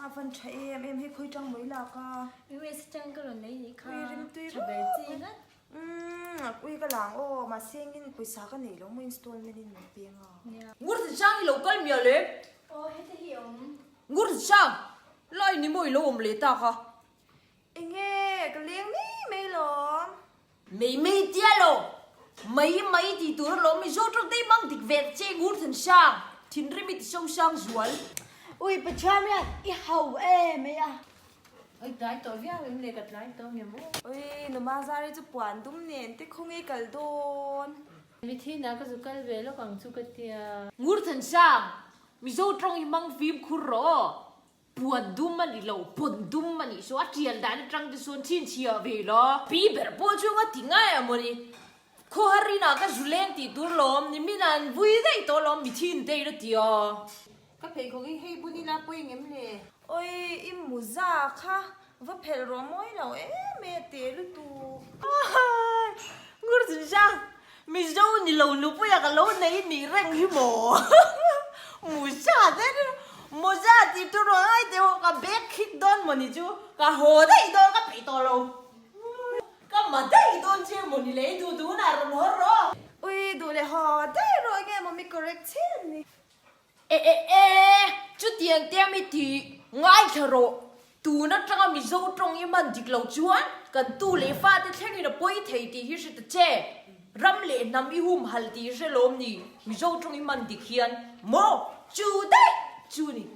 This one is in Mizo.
A van tha em em hei khawi tang mai lak a. US atang ka rawn lei nih kha. Ui rimtui Tha ber chi ngat. Umm ui ka lang aw mahse engin pawisa ka nei lo maw installment in min peng a. Nia. Ngur Zichang i lo kal mial em? Aw heta hi awm. Ngur Zichang, lai ni maw i lo awm leh tak a? Enge ka leng mai mai lawm. Mei mei tia lo, mai mai tih tur alawm Mizo tawng te hi mang dik ve che ngur than sang, thinrim i ti so sang zual. Ui Pathian hian i hau em ei a. Oi tlai tawh viau em le ka tlai tawh nge maw. Oi numa zar hi chu puan dum nen te khawnge kal dawn. Mithi na ka zu kal ve lawk ang chu ka tia. Ngur than sang, Mizo tawng hi mang fimkhur rawh aw. Puan dum a ni lo, pawn dum a nih saw a tial dan atang te chuan chhinchhiah ve la. Pi ber pawh chu nga ti ngai a mawni. Khawhar inah ka zu leng tih tur lawm, nimin ah an vui daih tawh lawm mithi in te in a ti a. Ka pheikhawk hi hei bun ila pawi ngem le? Oi, i muza kha Va phelh rawh mawi lo em e te lutuk. Ngur Zinzang, Mizo ni lo nupuia ka lo nei nih reng hi maw? Muza te Moza tih tur ruang ai teh ka bag khik dawn maw ni chu ka haw daih dawn ka peih tawh lo. Ka ma daih dawn che maw ni le i duh duh hunah rawn haw rawh. Ui duh leh haw daih rawh enge maw mi correct chhin ni. E e e, chutiang te ami tih ngaithla rawh. Tun atanga Mizo tawng i hman dik lo chuan kan tu leh fate thlengin a pawi thei tih hi hre ta che. Ram leh hnam i humhal tih hre lawm ni Mizo tawng i hman dik hian maw? Chu daih chu ni.